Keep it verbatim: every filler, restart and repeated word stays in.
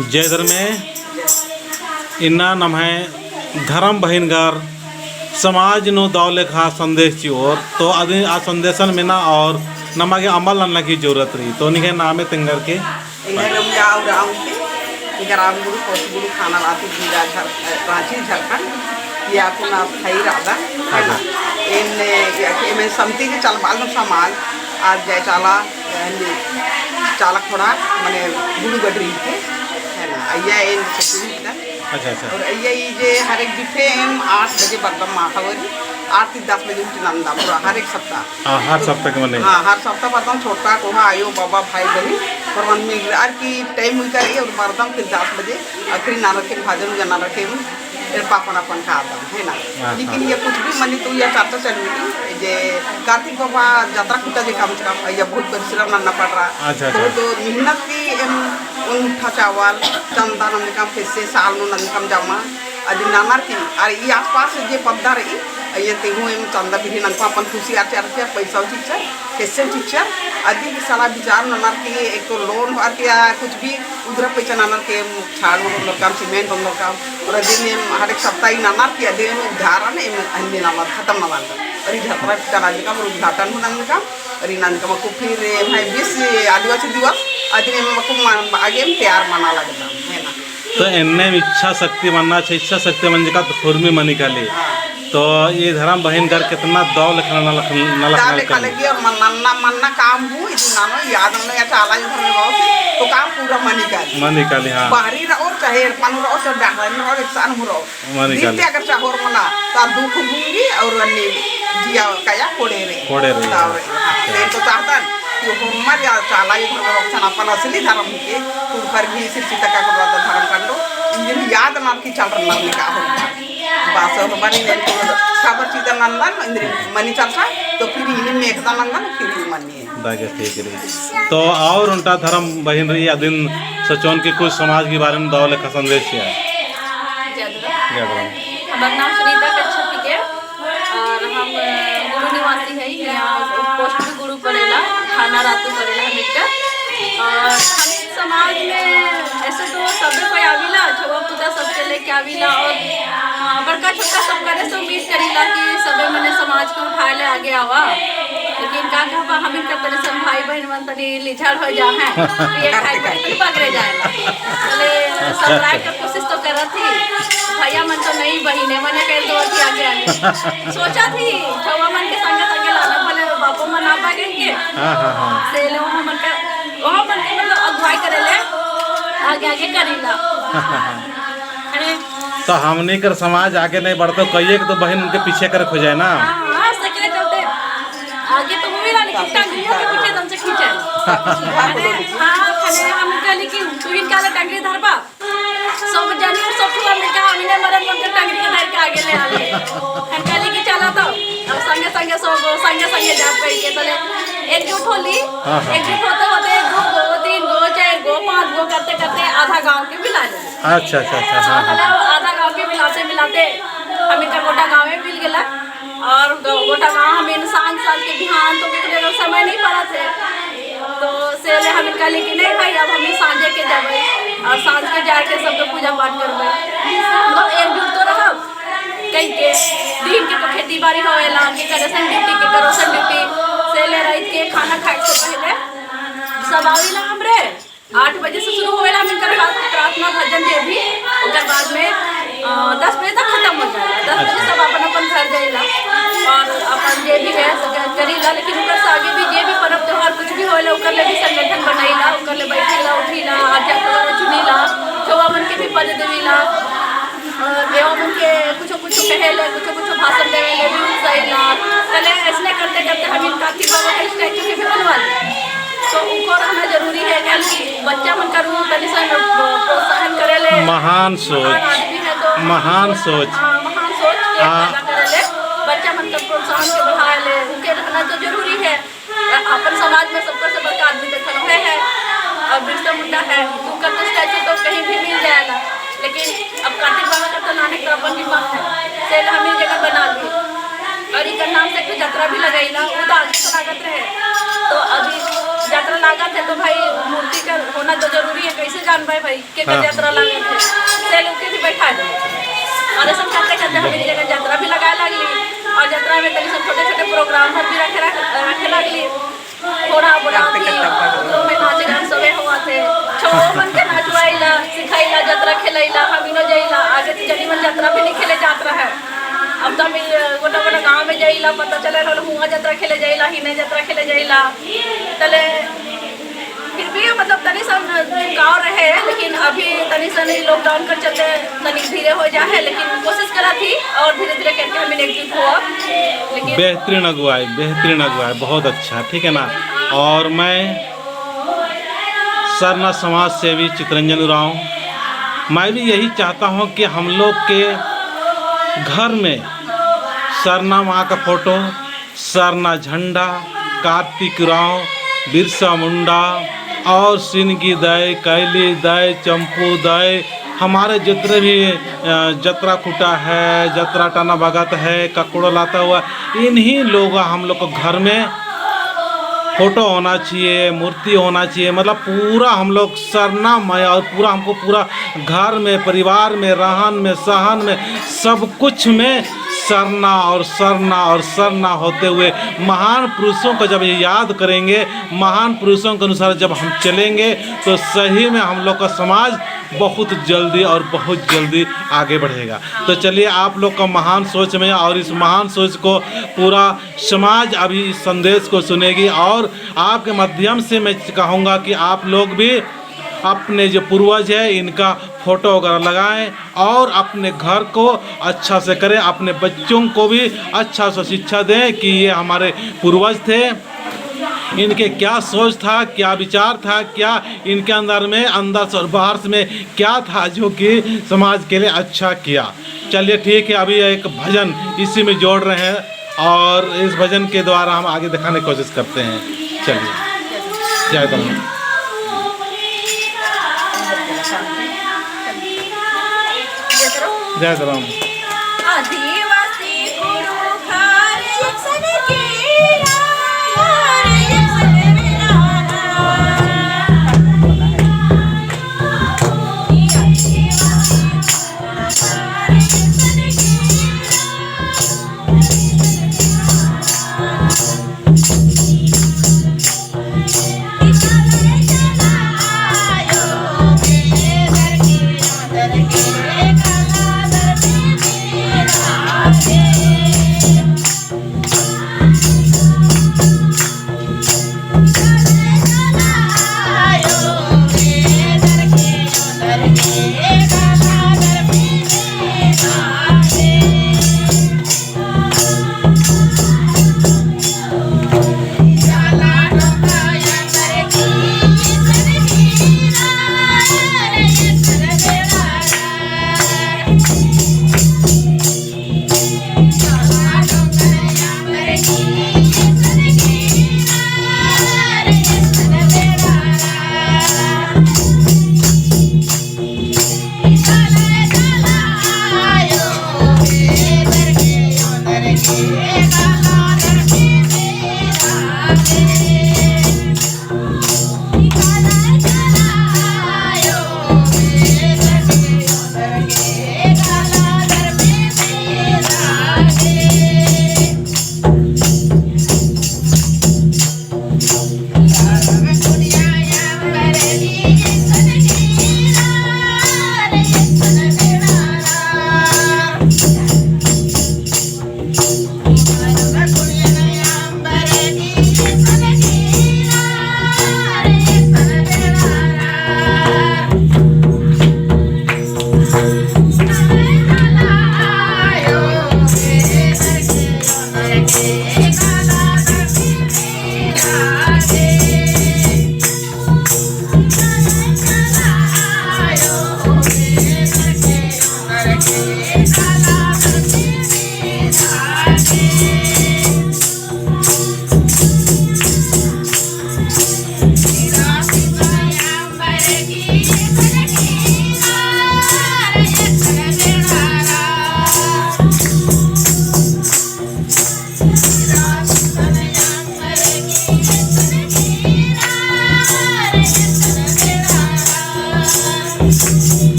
जय धर्मे। इन्ना नम्है धर्म बहिनगर समाज नू दव लेखा संदेश चिओर, तो अदिन आ संदेशन मेना और नमा गे अमल नन्ना की जरूरत रई। तो निंग्है नामे तेंगरके। एंग्है रमजा उराँव ती, एंग्है रामगुरु, कोसगुरु, थाना रातू, जिला झर-, राँची, झारखंड। या कुना स्थायी रअदन, है ना? अच्छा। एन, या, एम सम्ती के चलबाल नू समाज, आज जय चाला, चाला खोड़ा, मने गुरु गडरी के, है ना? अइया एन सचिव हिकदन। अच्छा, अच्छा। और अइया ई जे हर एक बिफे एम आठ बजे बरदम माख़ा वरी, आठ ती दस बजे उठी नंदम, पूरा हर एक सप्ताह। हाँ, हर सप्ताह के मने? हाँ, हर सप्ताह बरदम छोटका कोहा आयो, बाबा, भाई, बहिन, और मन मिल रहा, और की टाइम हुई करे, और बरदम फिर दस बजे, आखिरी नाना के भाजन, या नाना के एड़पा अपन अपन खादम, है ना? हाँ, लेकिन हाँ। ये कुछ भी मनी तो ये चर्चा चलुई, जे कार्तिक बाबा जतरा खुटा जे कम से कम, ये बहुत परिश्रम नन्ना पड़ रहा। अच्छा, अच्छा। बहुत मेहनत की एम उन उठा चावल, चंदा नन्ना कम, पैसे साल नू नन्ना कम जमा, अदिन ननर की, और ये आसपास जे पद्दा रई, ये तेहू एम चंदा बिरी नन्ना कम अपन खुशी आर चार पैसा चिच्चर, कैसे चिच्चर, अदिन की सलाह विचार ननर की, एक तो लोन होअर की या कुछ भी उधरा पैसा ननर के, छाड़ ओनर कम, सीमेंट ओनर कम, और अदिन एम हर एक सप्ताह ई ननर की अदिन एम उद्घाटन एम अन्ने ननर, खतम ननर। और ई जतरा खुटा नन्ना कम, और उद्घाटन हूँ नन्ना कम, और ई नन्ना कम अक्कु फिर एम्है बीस आदिवासी दिवस, अदिन एम अक्कु मन-, आगे एम तैयार मना लगदम, है ना? तो एन्नेम इच्छा शक्ति मन्ना चाही, इच्छा शक्ति मंजका तो हुरमी मनी काली। हाँ। तो ई धरम बहिनगर केतना दव लेखा नलख-, नलख दव लेखा नलखन। लगी और मन-, नन्ना, मन्ना काम हूँ, इतना ननो, याद ननो, या चाला इधर में रहो, तो काम पूरा मनी काली। मनी काली, हाँ। बाहरी रहो, चाहे एड़पा नू रहो, चाहे डहरे नू रहो, एकसन हूँ रहो। मनी दिल काली। ते अगर चाहोर मना, तो दुख भूंगी और अन्नी जिया काया कोड़े रे। कोड़े रे। ताव रे। हाँ, ते तो चाहतन, कि होरमर या चाला इधर में रहो, सन अपन असली धरम के, ऊपर भी सिर चिता का करवा धरम कंडो, इंजन याद ना की चल रहा ना का हो। बासो बनी ने तो खबर चीता नंदन, इंद्री मनी चलता, तो फिर इन्हीं में एकता नंदन, फिर भी मनी है। दागे ठीक रही। तो और ओन्टा धरम बहिन रई, अदिन सोचोन कि कुछ समाज के बारे में दव लेखा संदेश चिआ। जय धरम। जय धरम। हमार नाम सुनीता कच्छप हिके और हम, अ, गुरु निवासी है, यहाँ पोस्ट भी गुरु पड़ेला, थाना रातू पड़ेला हमिन का। और हमिन समाज में ऐसे तो सभी कोई आविला, छउवा पुता सबके लेके आविला और, हाँ, बड़का छोटका सब करे से उम्मीद करीला कि सभी मने समाज के उठाए ले आगे आवा। लेकिन का कहबा, हमिन का तनी सन भाई बहिन मन तनी लिझाड़ हो जा है, ये खाए में तनी बगरे जाएला। चले समझाए के कोशिश तो करत ही, भैया मन तो नहीं, बहिने मने कर दो थी आगे आगे। सोचा थी, छउवा मन के संगे संगे लाना, भले बापो मन आ पागे के। हाँ, हाँ, हाँ। से ले वहाँ मन का, वहाँ मन के मतलब अगुवाई करे ले, आगे आगे करीला। अरे। तो हमनी कर समाज आगे नहीं बढ़तो, कहिए कि तो बहिन उनके पीछे करे खोजाए ना। हाँ, हाँ, सकरे चलते। आगे तो हुई ना, लेकिन टंगरी के पीछे दम से खींचे। अरे, हाँ, खने हम कहली कि तू इनका ले टंगरी धरबा। सब जानी और सब ठुआ मिलके हम इन्हें मरन मन के टंगरी के धर के आगे ले आले। हम कहली कि चला तो, अब संगे संगे सब, संगे संगे जात रही के तले एकजुट होली। हाँ, हाँ। एकजुट होते होते एक गो, दो, तीन गो, चार गो, पाँच गो करते करते आधा गाँव के मिला ले। अच्छा, अच्छा, अच्छा, हाँ, हाँ। मतलब आधा गाँव के मिलाते मिलाते हमिन का गोटा गाँव में मिल गेला। और गो-, गोटा गाँव हमिन सांझ सांझ के बिहान तो केकरो समय नहीं पड़त है। तो से ले हमिन कहली कि नहीं भाई, अब हमिन सांझे के जाबे और सांझ के जाए के सबके पूजा पाठ करबे। मतलब एकजुट तो रहब, कही के दिन के तो खेती बाड़ी होवेला, के करे सन ड्यूटी, के करो सन ड्यूटी। से ले रात के खाना खाए से पहले सब आवेला हमरे। आठ बजे से शुरू होवेला हमिन कर प्रार्थना भजन जे भी, ओकर बाद में, अ, दस बजे तक खत्म हो जाएला। दस बजे सब अपन अपन घर जाएला और अपन जे भी है से करीला, लेकिन ओकर से आगे भी जे भी पर्व त्योहार कुछ भी होवेला, ओकर ले भी संगठन बनाईला, ओकर ले बैठीला, उठीला, अध्यक्ष वगैरह चुनीला, छउवा मन के भी पद देवीला, अ, देवा मन के कुछ कुछ कहेले, कुछ कुछ भाषण देवेले, भी उत्साहिला। तले ऐसने करते करते हमिन कार्तिक बाबा के statue के भी बनवा ले। तो उनको रहना जरूरी है, काहे कि बच्चा मन का रूप तनी सन प्रोत्साहन करेले। महान सोच। महान आदमी है तो महान सोच। हाँ, महान सोच के आ पैदा करेले। बच्चा मन का प्रोत्साहन के बढ़ाएले, उनके रहना तो जरूरी है। अपन समाज में सबकर से बड़का आदमी तो खड़ा है, है और बिरसा मुंडा है, उनकर तो statue तो कहीं भी मिल जाएला, लेकिन अब कार्तिक बाबा का तो नाने का अपन भी मत है, से हमें जगह बना ली और इकर नाम से कुछ जतरा भी लगाईला, वो तो आगे से लागत रहे। तो अभी जत-, लागत है तो भाई मूर्ति का होना तो जरूरी है, कैसे जानबे भाई के का हाँ। यात्रा लागत है, से लोग के भी बैठा दे। और ऐसा करते करते हम एक जगह यात्रा भी लगाए लगली और यात्रा में तनी सब छोटे छोटे प्रोग्राम भी रखे रख-, रखे लगली। थोड़ा बोला कि उधरों में नाच गान सबे हुआ थे, छो मन के नाचवाइला, सिखाइला, यात्रा खेलाइला, हम इनो जाइला, आगे तो जनी मन यात्रा भी नहीं खेले जात रहे। अब तो हम ये गोटा गोटा गाँव में जाइला, पता चले रहल हुआ यात्रा खेले जाइला, हिने यात्रा खेले जाइला। तले फिर भी मतलब तनी सन गाँव रहे, लेकिन अभी तनी सन lockdown कर चलते तनी धीरे हो जा है, लेकिन कोशिश करा थी और धीरे धीरे करके हम एकजुट हो। लेकिन बेहतरीन अगुवाई, बेहतरीन अगुवाई, बहुत अच्छा, ठीक है ना। और मैं सरना समाज सेवी चितरंजन उराँव, मैं भी यही चाहता हूँ कि हम लोग के घर में सरना माँ का फोटो, सरना झंडा, कार्तिक उराँव, बिरसा मुंडा और सिनगी दई, कैली दई, चंपू दई, हमारे जितने भी, अ, जतरा खुटा है, जतरा टाना भगत है, ककड़ो लाता हुआ, इन्हीं लोग हम लोग को घर में फोटो होना चाहिए, मूर्ति होना चाहिए। मतलब पूरा हम लोग सरना मय और पूरा हमको पूरा घर में, परिवार में, रहन में, सहन में, सब कुछ में सरना और सरना और सरना होते हुए महान पुरुषों को जब ये याद करेंगे, महान पुरुषों के अनुसार जब हम चलेंगे, तो सही में हम लोग का समाज बहुत जल्दी और बहुत जल्दी आगे बढ़ेगा। तो चलिए, आप लोग का महान सोच में और इस महान सोच को पूरा समाज अभी इस संदेश को सुनेगी और आपके माध्यम से मैं कहूँगा कि आप लोग भी अपने जो पूर्वज है, इनका फोटो वगैरह लगाएं और अपने घर को अच्छा से करें, अपने बच्चों को भी अच्छा सा शिक्षा दें कि ये हमारे पूर्वज थे, इनके क्या सोच था, क्या विचार था, क्या इनके अंदर में, अंदर से और बाहर से में क्या था जो कि समाज के लिए अच्छा किया। चलिए ठीक है, अभी एक भजन इसी में जोड़ रहे हैं और इस भजन के द्वारा हम आगे दिखाने की कोशिश करते हैं। चलिए, जय धर्म। जय धर्म। आदिवासी कुँड़ुख़र एकसन केरा, एकसन केरा।